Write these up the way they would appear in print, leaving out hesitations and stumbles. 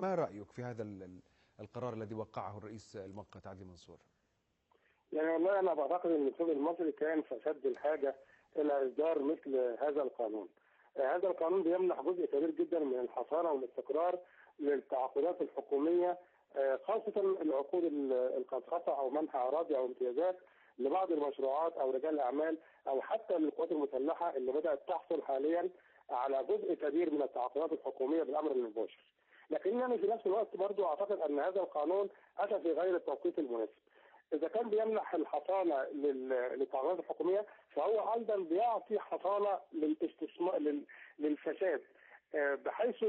ما رأيك في هذا القرار الذي وقعه الرئيس المؤقت عدلي منصور؟ يعني والله انا بعتقد ان السوق المصري كان في اشد الحاجه الى اصدار مثل هذا القانون. هذا القانون بيمنح جزء كبير جدا من الحصانه والاستقرار للتعاقدات الحكوميه، خاصه العقود الخصخصه او منح اراضي او امتيازات لبعض المشروعات او رجال الاعمال او حتى للقوات المسلحه اللي بدات تحصل حاليا على جزء كبير من التعاقدات الحكوميه بالامر المباشر. لكنني في نفس الوقت برضو اعتقد ان هذا القانون اتى في غير التوقيت المناسب. إذا كان بيمنح الحصانة للتعاقدات الحكومية فهو أيضا بيعطي حصانة للاستثمار للفساد، بحيث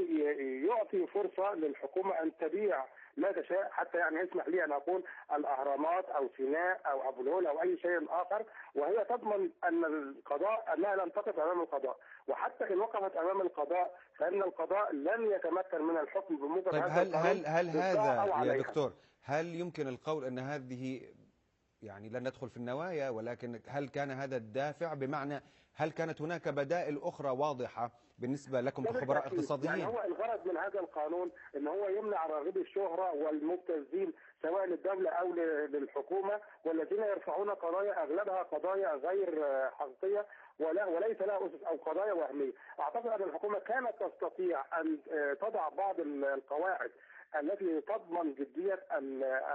يعطي فرصة للحكومة أن تبيع ما تشاء، حتى يعني يسمح لي أن أقول الأهرامات أو سيناء أو أبو الهول أو أي شيء آخر، وهي تضمن أن القضاء أنها لن تقف أمام القضاء، وحتى إن وقفت أمام القضاء فإن القضاء لن يتمكن من الحكم بموجب طيب هذا القانون. هل هذا يا دكتور، هل يمكن القول أن هذه، يعني لن ندخل في النوايا، ولكن هل كان هذا الدافع؟ بمعنى هل كانت هناك بدائل أخرى واضحة بالنسبة لكم كخبراء اقتصاديين؟ يعني هو الغرض من هذا القانون ان هو يمنع راغبي الشهرة والمبتزين سواء للدولة او للحكومة، والذين يرفعون قضايا اغلبها قضايا غير حقيقية وليس لها اسس او قضايا وهمية. اعتقد ان الحكومة كانت تستطيع ان تضع بعض القواعد التي تضمن جدية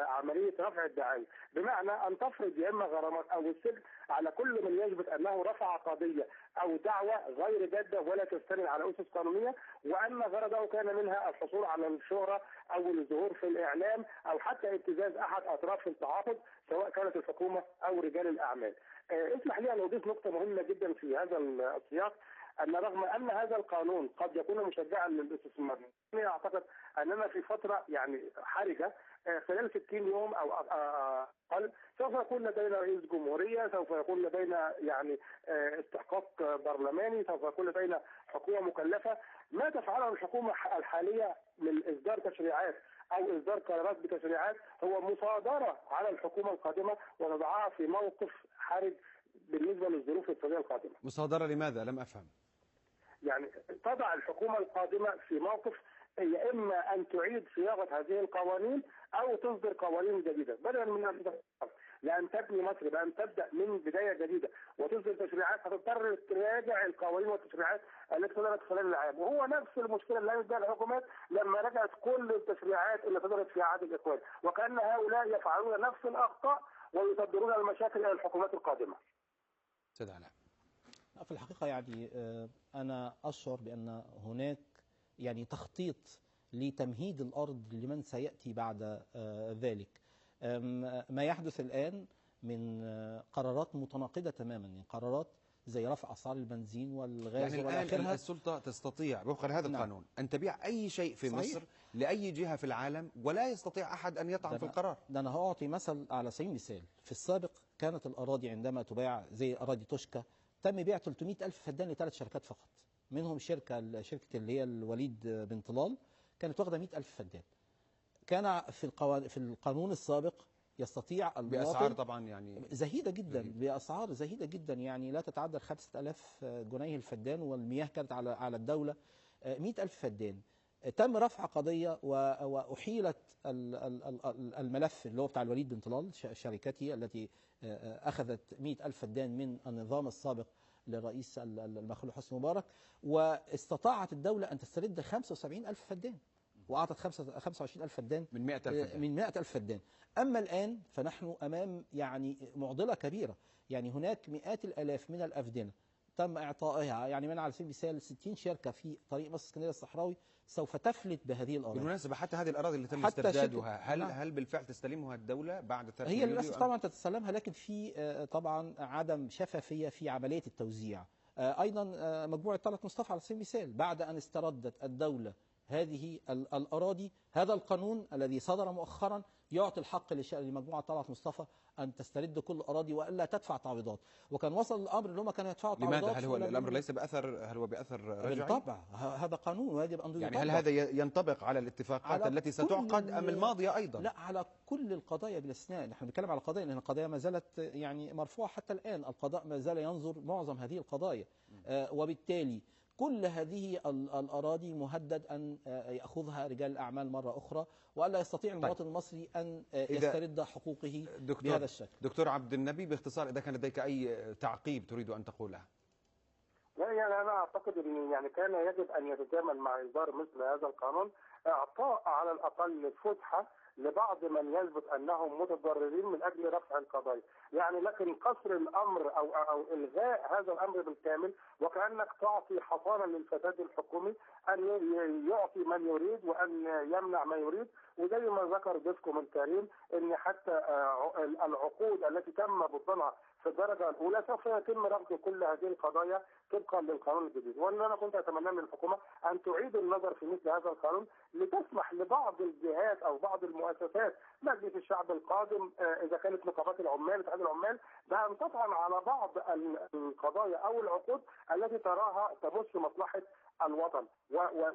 عملية رفع الدعاوى، بمعنى أن تفرض يا إما غرامات أو السجن على كل من يثبت أنه رفع قضية أو دعوة غير جادة ولا تستند على أسس قانونية، وأن غرضه كان منها الحصول على الشهرة أو الظهور في الإعلام أو حتى ابتزاز أحد أطراف التعاقد سواء كانت الحكومة أو رجال الأعمال. اسمح لي أن أضيف نقطة مهمة جدا في هذا السياق، أن رغم أن هذا القانون قد يكون مشجعا للاستثمار، أعتقد أننا في فترة يعني حرجة خلال 60 يوم أو أقل سوف يكون لدينا رئيس جمهورية، سوف يكون لدينا يعني استحقاق برلماني، سوف يكون لدينا حكومة مكلفة. ما تفعله الحكومة الحالية من إصدار تشريعات أو إصدار قرارات بتشريعات هو مصادرة على الحكومة القادمة ووضعها في موقف حرج بالنسبة للظروف الاقتصادية القادمة. مصادرة لماذا؟ لم أفهم. يعني تضع الحكومة القادمة في موقف يا إما أن تعيد صياغة هذه القوانين أو تصدر قوانين جديدة بدلا من لأن تبني مصر بأن تبدأ من بداية جديدة وتصدر تشريعات هتضطر تراجع القوانين والتشريعات التي صدرت خلال العام، وهو نفس المشكلة اللي عملت بها الحكومات لما رجعت كل التشريعات اللي صدرت في عهد الإخوان، وكأن هؤلاء يفعلون نفس الأخطاء ويصدرون المشاكل إلى الحكومات القادمة. سيد علاء. في الحقيقة يعني أنا أشعر بأن هناك يعني تخطيط لتمهيد الأرض لمن سيأتي بعد ذلك. ما يحدث الآن من قرارات متناقضة تماما، يعني قرارات زي رفع أسعار البنزين والغاز يعني الآن السلطة تستطيع وفقا لهذا القانون أن تبيع أي شيء في مصر لأي جهة في العالم ولا يستطيع أحد أن يطعن في القرار. ده أنا هأعطي مثل على سبيل المثال. في السابق كانت الأراضي عندما تباع زي أراضي توشكا تم بيع 300,000 فدان ل3 شركات فقط، منهم شركة اللي هي الوليد بن طلال كانت واخدة 100,000 فدان. كان في القانون السابق يستطيع بأسعار طبعا يعني زهيدة جدا، بأسعار زهيدة جدا يعني لا تتعدى 5,000 جنيه الفدان، والمياه كانت على الدولة 100,000 فدان. تم رفع قضية وأحيلت الملف اللي هو بتاع الوليد بن طلال شركته التي أخذت 100,000 فدان من النظام السابق للرئيس المخلوع حسني مبارك، واستطاعت الدولة أن تسترد 75,000 فدان وأعطت 25,000 فدان من 100,000 فدان. أما الآن فنحن أمام يعني معضلة كبيرة، يعني هناك مئات الآلاف من الأفدنة تم إعطائها، يعني من على سبيل المثال 60 شركة في طريق مصر اسكندرية الصحراوي سوف تفلت بهذه الأراضي. بالمناسبة حتى هذه الأراضي اللي تم استردادها هل بالفعل تستلمها الدولة بعد 3 هي للأسف طبعا تتسلمها، لكن في طبعا عدم شفافية في عملية التوزيع. أيضا مجموعة طلعت مصطفى على سبيل المثال بعد أن استردت الدولة هذه الأراضي، هذا القانون الذي صدر مؤخرا يعطي الحق لمجموعة طلعت مصطفى أن تسترد كل الأراضي وألا تدفع تعويضات، وكان وصل الأمر أنهم كانوا يدفعوا تعويضات. لماذا؟ هل هو الأمر ليس بأثر، هل هو بأثر رجعي؟ بالطبع هذا قانون ويجب أن يعني هل هذا ينطبق على الاتفاقات التي ستعقد أم الماضية أيضا؟ لا، على كل القضايا بلا استثناء. نحن بنتكلم على قضايا لأن القضايا ما زالت يعني مرفوعة حتى الآن، القضاء ما زال ينظر معظم هذه القضايا، وبالتالي كل هذه الأراضي مهدد أن يأخذها رجال الأعمال مرة أخرى، وألا يستطيع المواطن المصري أن يسترد حقوقه بهذا الشكل. دكتور عبد النبي، باختصار إذا كان لديك أي تعقيب تريد أن تقوله. لا يعني انا اعتقد ان يعني كان يجب ان يتجامل مع اصدار مثل هذا القانون، اعطاء على الاقل فسحه لبعض من يثبت انهم متضررين من اجل رفع القضايا، يعني لكن قصر الامر او الغاء هذا الامر بالكامل وكانك تعطي حصانه للفساد الحكومي ان يعطي من يريد وان يمنع من يريد. وزي ما ذكر ضيفكم الكريم ان حتى العقود التي تم بطلانها في الدرجه الاولى سوف يتم رفض كل هذه القضايا طبقا للقانون الجديد. وان انا كنت اتمنى من الحكومه ان تعيد النظر في مثل هذا القانون لتسمح لبعض الجهات او بعض المؤسسات، مجلس الشعب القادم اذا كانت نقابات العمال اتحاد العمال، بان تطعن على بعض القضايا او العقود التي تراها تمس مصلحه الوطن.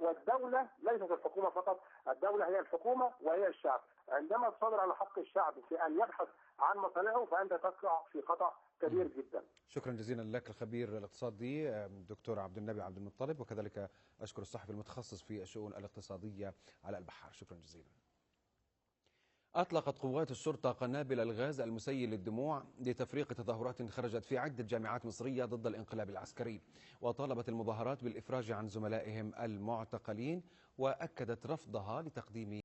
والدوله ليست الحكومه فقط، الدوله هي الحكومه وهي الشعب. عندما تصادر على حق الشعب في ان يبحث عن مصالحه فانت تقع في خطا كبير جدا. شكرا جزيلا لك الخبير الاقتصادي دكتور عبد النبي عبد المطلب، وكذلك اشكر الصحفي المتخصص في الشؤون الاقتصاديه علاء البحار. شكرا جزيلا. أطلقت قوات الشرطة قنابل الغاز المسيل للدموع لتفريق تظاهرات خرجت في عدة جامعات مصرية ضد الانقلاب العسكري، وطالبت المظاهرات بالإفراج عن زملائهم المعتقلين، وأكدت رفضها لتقديم